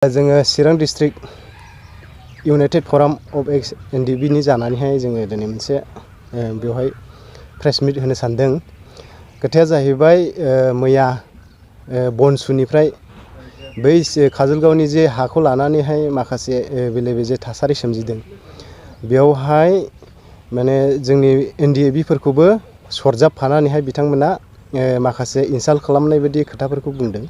जोङो Chirang district united forum of ex NDFB नि जानानैहाय जोङो दिनै मोनसे बेवहाय प्रेस मिट होनो सानदों। खोथाया जाहैबाय मैया BoNSUनिफ्राय बै काजलगावनि जे हाखौ लानानैहाय माखासे बेले बेजे थासारि सोमजिदों। बेवहाय माने जोंनि NDFB फोरखौबो सरजाबफानानैहाय बिथांमोना माखासे इनसाल्ट खालामनाय बायदि खोथाफोरखौ बुंदों।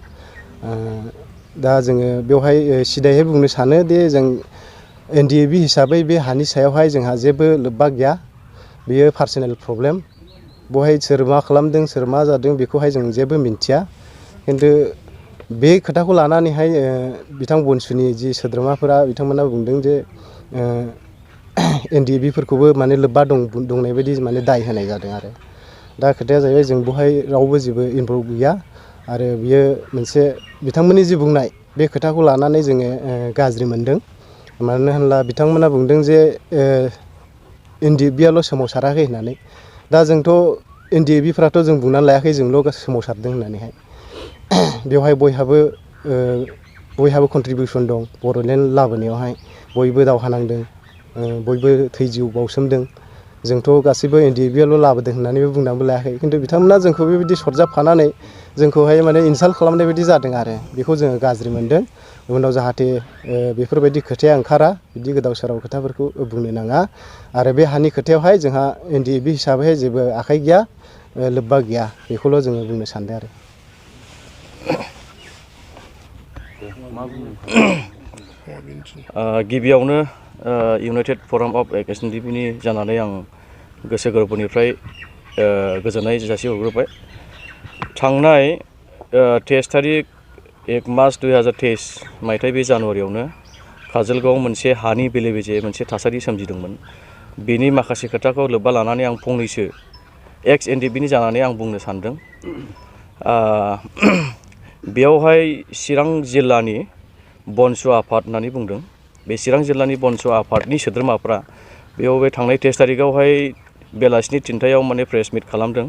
दा जोङो बेवहाय सिदायै बुंनो सानो दि जों NDFB हिसाबै बे हानि सायावहाय जोंहा जेबो लोब्बा गैया। बेयो पार्सनेल प्रब्लेम। बेवहाय सोर मा खालामदों सोर मा जादों बेखौहाय जों जेबो मिन्थिया। खिन्थु बे खोथाखौ लानानैहाय बिथां BoNSUनि जि सोद्रोमाफोरा बिथांमोना बुंदों जे NDFB फोरखौबो माने लोब्बा दंनाय बायदि माने दाय होनाय जादों आरो। दा खोथाया जाहैबाय जों बेवहाय रावबो जेबो इनभल्भ गैया आरो बियो मोनसे बिथांमोननि जि बुंनाय बे खोथाखौ लानानै जोङो गाज्रि मोनदों। मानो होनब्ला बिथांमोना बुंदों जे NDFB-आल' सोमावसाराखै होननानै। दा जोंथ' NDFB-फ्राथ' जों बुंनानै लायाखै जोंल' सोमावसारदों होननानैहाय। बेवहाय बयहाबो कन्ट्रिबिउसन दं बड'लेण्ड लाबोनायावहाय। बयबो दावहा नांदों, बयबो थै जिउ बाउसोमदों। जोंथ' गासैबो NDFB-आल' लाबोदों होननानैबो बुंनानैबो लायाखै। खिन्थु बिथांमोना जोंखौ बेबायदि सरजाबफानानै जोंखौहाय माने इनसाल्ट खालामनाय बायदि जादों आरो। बेखौ जोङो गाज्रि मोनदों। उनाव जाहाथे बेफोरबायदि खोथाया ओंखारा, बिदि गोदाव सोराव खोथाफोरखौ बुंनो नाङा। आरो बे हानि खोथायावहाय जोंहा NDFB हिसाबैहाय जेबो आखाइ गैया, लोब्बा गैया। बेखौल' जोङो बुंनो सानदों आरो। गिबियावनो इउनाइटेड फराम अफ एक्स NDFB-नि जानानै आं गोसो गोरबोनिफ्राय गोजोननाय जासिहरग्रोबाय। थांनाय 23 तारिख 1 मार्च 2023 मायथाइ बे जानुवारियावनो काजलगावआव मोनसे हानि बेले बेजे मोनसे थासारि सोमजिदोंमोन। बेनि माखासे खोथाखौ लोब्बा लानानै आं फंनैसो एक्स NDFB-नि जानानै आं बुंनो सानदों। बेयावहाय चिरां जिल्लानि BoNSU आफाद होननानै बुंदों। बे चिरां जिल्लानि BoNSU आफादनि सोद्रोमाफ्रा बेयाव बे थांनाय 23 तारिखआवहाय बेलासिनि 3टायाव माने प्रेस मिट खालामदों।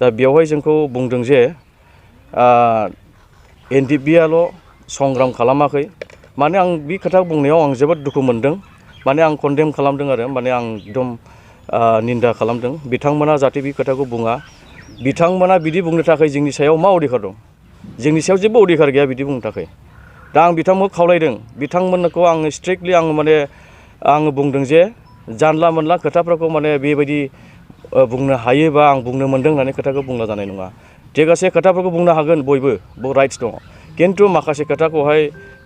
दा बेवहाय जोंखौ बुंदों जे NDFB-आल' संग्राम खालामाखै। माने आं बे खोथा बुंनायाव आं जोबोद दुखु मोनदों। माने आं कन्डेम खालामदों आरो माने आं एकदम निन्दा खालामदों। बिथांमोना जाहाथे बे खोथाखौ बुङा। बिथांमोना बिदि बुंनो थाखाय जोंनि सायाव मा अधिकार दं? जोंनि सायाव जेबो अधिकार गैया बिदि बुंनो थाखाय। दा आं बिथांमोनखौ खावलायदों। बिथांमोनखौ आङो स्ट्रिक्टलि आङो बुंदों जे जानला मोनला खोथाफोरखौ माने बेबायदि बुंनो हायोबा आं बुंनो मोनदों होननानै खोथाखौ बुंला जानाय नङा। थिगासे खोथाफोरखौ बुंनो हागोन बयबो राइट्स दङ। खिन्थु माखासे खोथाखौहाय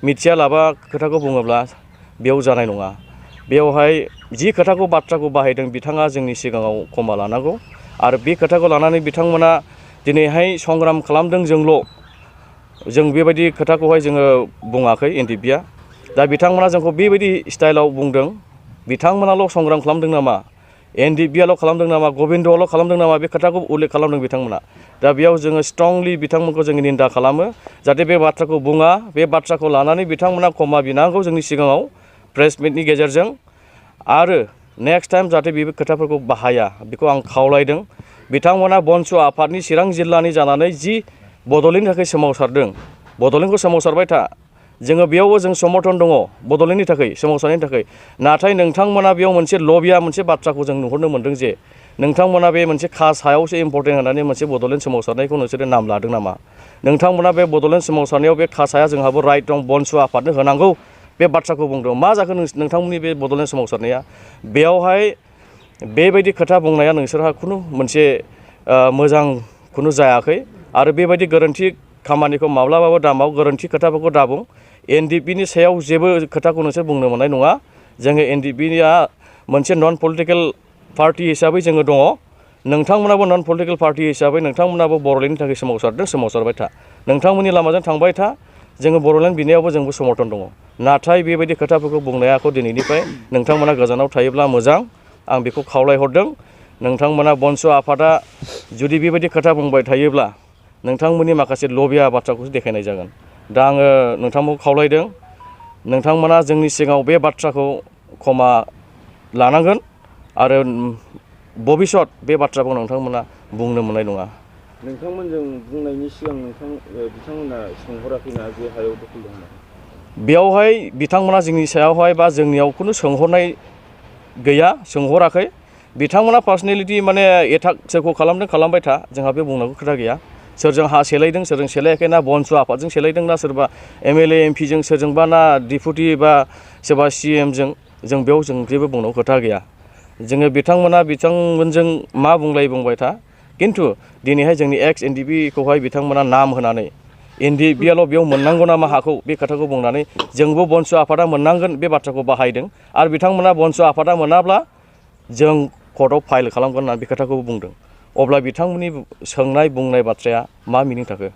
मिथियालाबा खोथाखौ बुङोब्ला बेयाव जानाय नङा। बेवहाय जि बाथ्राखौ बाहायदों बिथाङा जोंनि सिगाङाव क्षमा लानांगौ। आरो बे खोथाखौ लानानै बिथांमोना दिनैहाय संग्राम खालामदों जों बेबायदि खोथाखौहाय जोङो बुङाखै NDFB-आ। दा बिथांमोना जोंखौ बेबायदि स्टाइलाव बुंदों। बिथांमोनाल' संग्राम खालामदों नामा? NDFB-आल' खालामदों नामा? गबिन्दआल' खालामदों नामा? बे खोथाखौ उल्लेख खालामदों बिथांमोना। दा बेयाव जोङो स्ट्रंलि बिथांमोनखौ जोङो निन्दा खालामो। जाहाथे बे बाथ्राखौ बुङा, बे बाथ्राखौ लानानै बिथांमोना क्षमा बिनांगौ जोंनि सिगाङाव प्रेस मिटनि गेजेरजों। आरो नेक्स्ट टाइम जाहाथे बे खोथाफोरखौ बाहाया बेखौ आं खावलायदों। बिथांमोना BoNSU आफादनि चिरां जिल्लानि जानानै जि बड'लेण्डनि थाखाय सोमावसारदों, बड'लेण्डखौ सोमावसारबाय था। जोङो बेयावबो जों समर्थन दङ बड'लेण्डनि थाखाय सोमावसारनायनि थाखाय। नाथाय नोंथांमोना बेयाव मोनसे लबिया मोनसे बाथ्राखौ जों नुहुरनो मोनदों जे नोंथांमोना बे मोनसे कास्ट सायावसो इम्पर्टेन्ट होननानै मोनसे बड'लेण्ड सोमावसारनायखौ नोंसोरो नाम लादों नामा? नोंथांमोना बे बड'लेण्ड सोमावसारनायाव बे कास्टआ जोंहाबो राइट दं, BoNSU आफादनो होनांगौ बे बाथ्राखौ बुंदों। मा जाखो नोंथांमोननि बे बड'लेण्ड सोमावसारनाया? बेयावहाय बेबायदि खोथा बुंनाया नोंसोरहा खुनु मोनसे मोजां जायाखै। आरो बेबायदि गोरोन्थि खामानिखौ माब्लाबाबो दामाव, गोरोन्थि खोथाफोरखौ दाबुं। NDFB-नि सायाव जेबो खोथाखौ नोंसोर बुंनो मोननाय नङा। जोङो NDFB-आ मोनसे नन पलिटिकेल पार्टि हिसाबै जोङो दङ। नोंथांमोनाबो नन पलिटिकेल पार्टि हिसाबै नोंथांमोनाबो बड'लेण्डनि थाखाय सोमावसारबाय था। नोंथांमोननि लामाजों थांबाय था। जोङो बड'लेण्ड बिनायावबो जोंबो समर्थन दङ। नाथाय बेबायदि खोथाफोरखौ बुंनायाखौ दिनैनिफ्राय नोंथांमोना गोजानाव थायोब्ला मोजां। आं बेखौ खावलायहरदों। नोंथांमोना BoNSU आफादा जुदि बेबायदि खोथा बुंबाय थायोब्ला नोंथांमोननि माखासे लबिया बाथ्राखौसो देखायनाय जागोन। दा आङो नोंथांमोनखौ खावलायदों नोंथांमोना जोंनि सिगाङाव बे बाथ्राखौ क्षमा लानांगोन। आरो भबिष्यत बे बाथ्राखौ नोंथांमोना बुंनो मोननाय नङा। नोंथांमोनजों बुंनायनि सिगां बिथांमोना सोंहराखैना जे हायाव दखल दं होननानै? बेयावहाय बिथांमोना जोंनि सायावहाय बा जोंनियाव खुनु सोंहरनाय गैया, सोंहराखै। बिथांमोना पार्सनेलिटि माने एटाक सोरखौ खालामदों खालामबाय था, जोंहा बे बुंनांगौ खोथा गैया। सोरजों हा सेलायदों सोरजों सेलायाखै, ना बनसु आफादजों सेलायदों, ना सोरबा MLA MP जों सोरजोंबा, ना डिपुटि बा सोरबा CM जों, जों बेयाव जों जेबो बुंनांगौ खोथा गैया। जोङो बिथांमोनजों मा बुंबाय था, खिन्थु दिनैहाय जोंनि एक्स NDB खौहाय बिथांमोना नाम होनानै NDFBयाल' बेयाव मोननांगौ नामा हाखौ, बे खोथाखौ बुंनानै जोंबो बनसु आफादा मोननांगोन बे बाथ्राखौ बाहायदों। आरो बिथांमोना बनसु आफादा मोनाब्ला जों कर्टआव फाइल खालामगोन होननानै बे खोथाखौ बुंदों। अब्ला बिथांमोननि सोंनाय बुंनाय बाथ्राया मा मिनिं थाखो?